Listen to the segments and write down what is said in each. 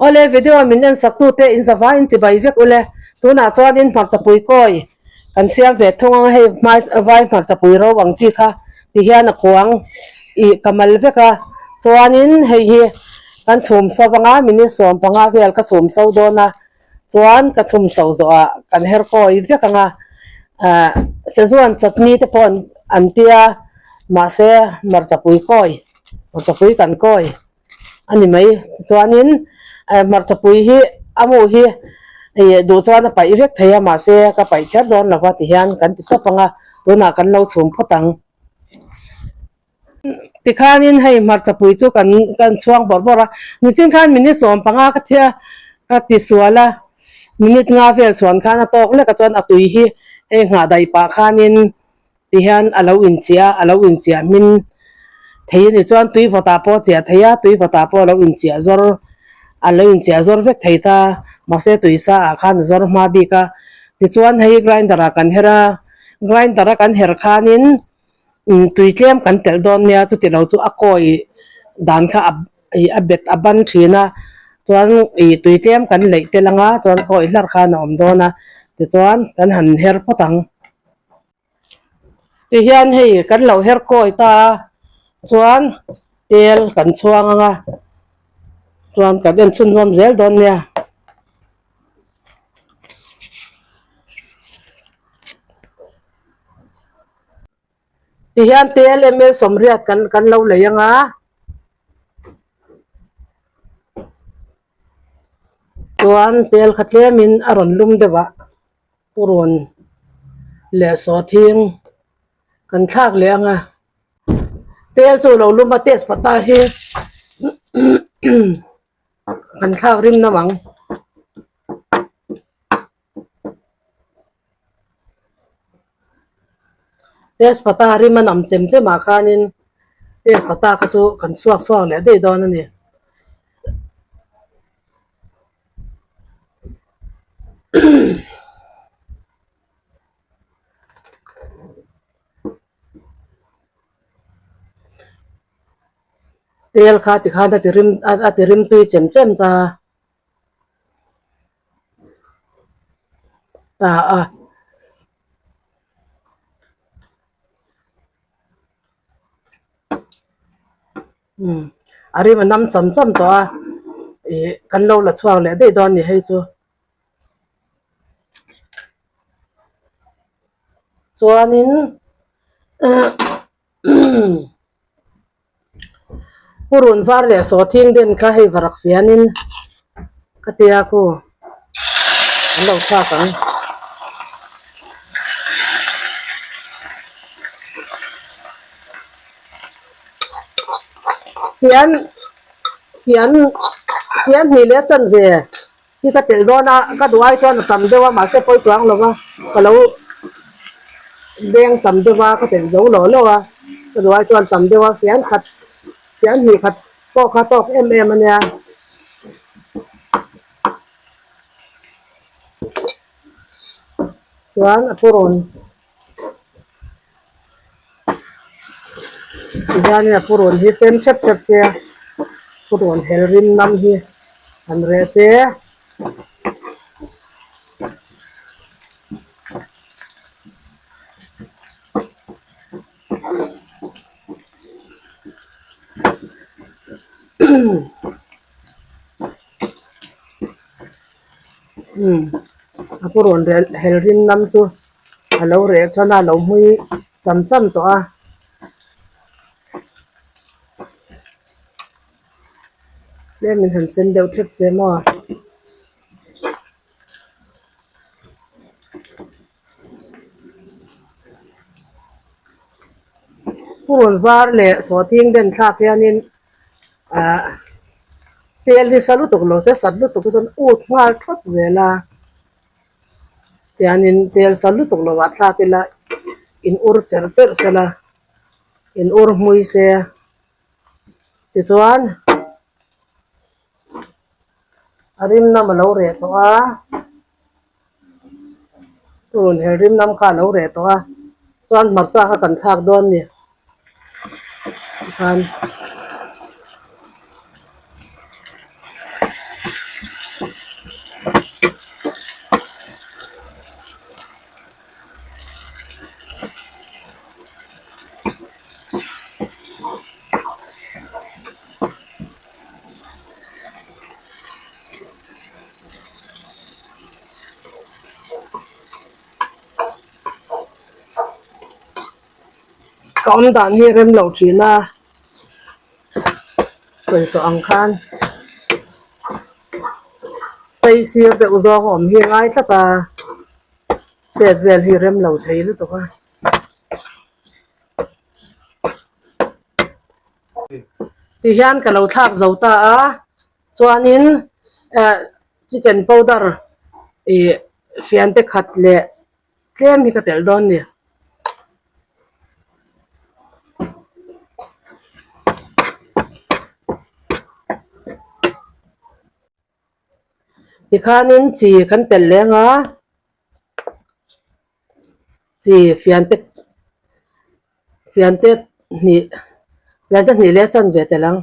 Awle video a min en sak tute in zavai in chibai vek ule. Tunah chuan in hmarchapui kawi kan siam ve thung ang a, hei hmai vai hmarchapui ro ang chi kha ti hian a kuang ih ka mal vek a. Chuanin hei hi kan chhum so vang a, minute 15 vel ka chhum so dawn a, chuan ka chhum so zawh ah kan her kawi vek ang a. Ahh Szechuan chutney te pawh an tia mahse hmarchapui kawi hmarchapui kan kawi. a ni mai tichuanin hmarchapui hi a mu hi ih duh chuan a paih vek thei a mahse ka paih kher dawn lo va tihian kan ti tawp ang a tunah kan lo chhum phawt ang tikhanin hei hmarchapui chu kan kan chhuang bawrh bawrh a nichin khan minute 15 ka thia ka ti sual a minute nga vel chhuan khan a tawk lek a chuan a tui hi hei nghah daih pah khanin. Tihian a lo inchiah a, a lo inchiah hmin thei a ni chuan tui vawtah pawh a chiah thei a, tui vawtah pawh a lo inchiah zawr a lo inchiah zawr vek thei ta, mahse tui sa ah khan a zawr hma bik a, tichuan hei grinder ah kan her a, grinder a kan her khanin tui tlem kan telh dawn nia chuti lo chu a kawi dan kha a ih a bet a ban thin a, chuan ih tui tlem kan leih tel ang a, chuan kawi hlar khan a awm dawn a, tichuan kan han her phawt ang. Tihian hei kan lo her kawi ta a chuan tel kan chhuang ang a chuan kan en chhunzawm zel dawn nia. Tihian tel ml 80 kan kan lo lei ang a. Chuan tel kha tlemin a rawn lum deuh a. Purun leh sawhthing kan thlak leh ang a, tel chu lo lum a test pata hi kan thlak rim nam ang. Test pata rim a nam chem chem ah khanin test pata kha chu kan chhuak chhuak leh daih dawn a ni. Tel kha tikhan a ti rim a ti rim tui chem chem ta ta a. Umm a rim a nam cham cham tawh a ih kan lo la chhuak leh daih dawn a ni hei chu chuanin purun var leh sawhthing den kha hei varak fianin ka tia khu an lo thlak ang. Fian fian fian hnih leh a chanve hi ka telh dawn a ka duh ai chuan a tam deuh a mahse pawi chuang lo va ka lo beng tam deuh a ka telh zo lo lo a ka duh ai chuan tam deuh a fian khat fian hnih khat pawh kha tawk em em a nia. Chuan a purun. Tihianin a purun hi sen hrep hrep se purun hel rim nam hi han reh se. Umm a purun hel rim nam chu. A lo reh chuan a lo hmui cham cham tawh a. Tlem in han sen deuh thep se maw. Purun var leh sawhthing den thlak hianin ah tel hi sa lutuk lo se sat lutuk hi chuan ut nghal thawt zel a. Tianin tel sa lutuk lo ah thlak ila in ur cherh cherh sela in ur hmui se tichuan a rim nam a lo reh tawh a tun he rim nam kha a lo reh tawh a chuan hmarcha kha kan thlak dawn a ni tikhan. Ka awm dan hi rem lo thin a, sawi tawh ang khan sei sir deuh zawng a awm hi ngai tlat a, chet vel hi rem lo thei lutuk a. Tihian ka lo thlak zo ta a, chuanin eh chicken powder ih fian te khat leh tlem hi ka telh dawn ni. Tikhanin chi kan telh leng a, chi fian te fian te hnih fian te hnih leh a chanve telh ang.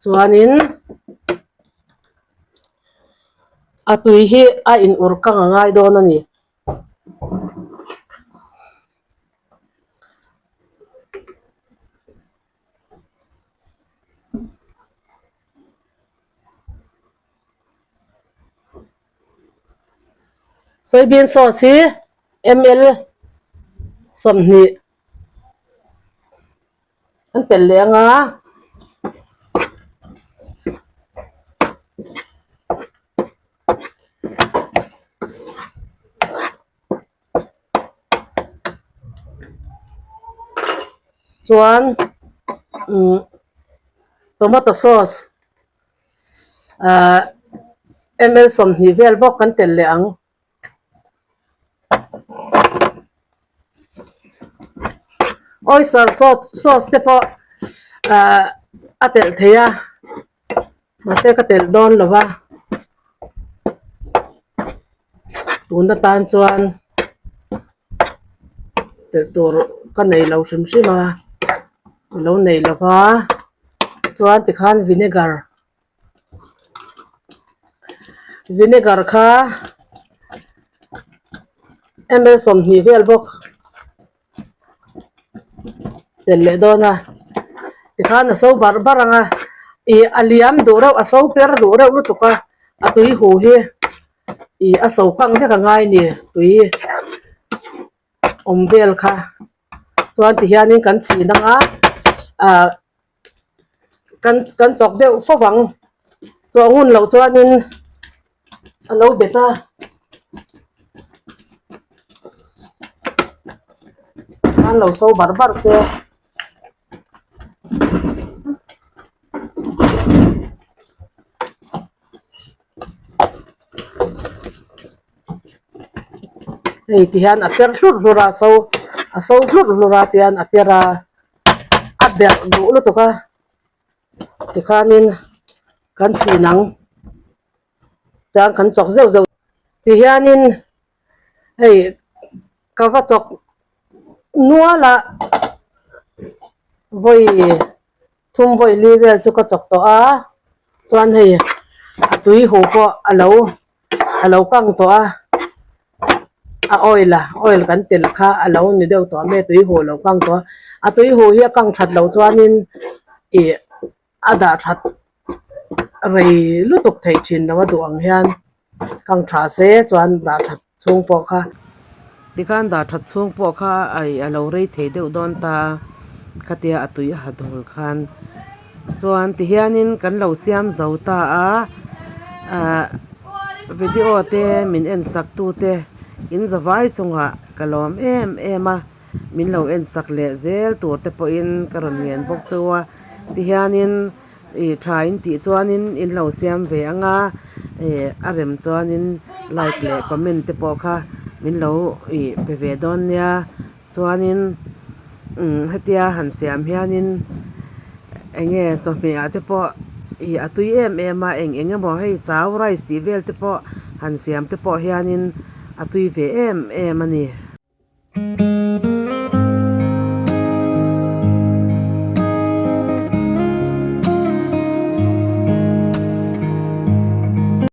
Chuanin a tui hi a in ur kang a ngai dawn a ni. Soybean sauce hi ml 20 an telh leh ang a. Chuan umm tomato sauce ahh ml 20 vel bawk kan telh leh ang. Oyster sauce sauce te pawh ahh a telh theih a mahse ka telh dawn lo va tun atan chuan telh tur ka nei lo hrim hrim a ka lo nei lo va chuan tikhan vinegar. Vinegar kha ml 20 vel bawk telh leh dawn a tikhan a so barh barh ang a ih a liam duh reuh a so per duh reuh lutuk a a tui hu hi ih a so kang vek a ngai a ni tui awm vel kha chuan tihianin kan chhin ang a ah kan kan chawk deuh fo vang chaw ngun loh chuanin a lo bet a an lo so bar bar se. Hei ti hian a per hlurh hlurh a so a so hlurh hlurh a tihian a per a a berh duh lutuk a tikhanin kan chhin ang chuan kan chawk zeuh zeuh tihianin hei ka va chawk nual a vawi thum vawi li vel chu ka chawk tawh a chuan hei a tui huh pawh a lo a lo kang tawh a a oil a oil kan telh kha a lo ni deuh tawh mai a tui huh a lo kang tawh a a tui huh hi a kang that loh chuanin ih a dah that rei lutuk theih thin lo a duh ang hian kang tha se chuan dah that chhung pawh kha. Tikhan dah that chhung pawh kha a lo rei thei deuh dawn ta a khatia a tui a ha dawl khan chuan tihianin kan lo siam zo ta a ahh video te min en sak tu te in zavai chungah ka lawm em em a min lo en sak leh zel tur te pawhin ka rawn ngen bawk chu a tihianin. Ih tha in tih chuanin in lo siam ve ang a ih a rem chuanin like leh comment te pawh kha min lo ih pe ve dawn nia chuanin umm hetia han siam hianin eng nge chawhmeh ah te pawh ih a tui em em a eng eng emaw hei chau rice tih vel te pawh han siam te pawh hianin a tui ve em em a ni.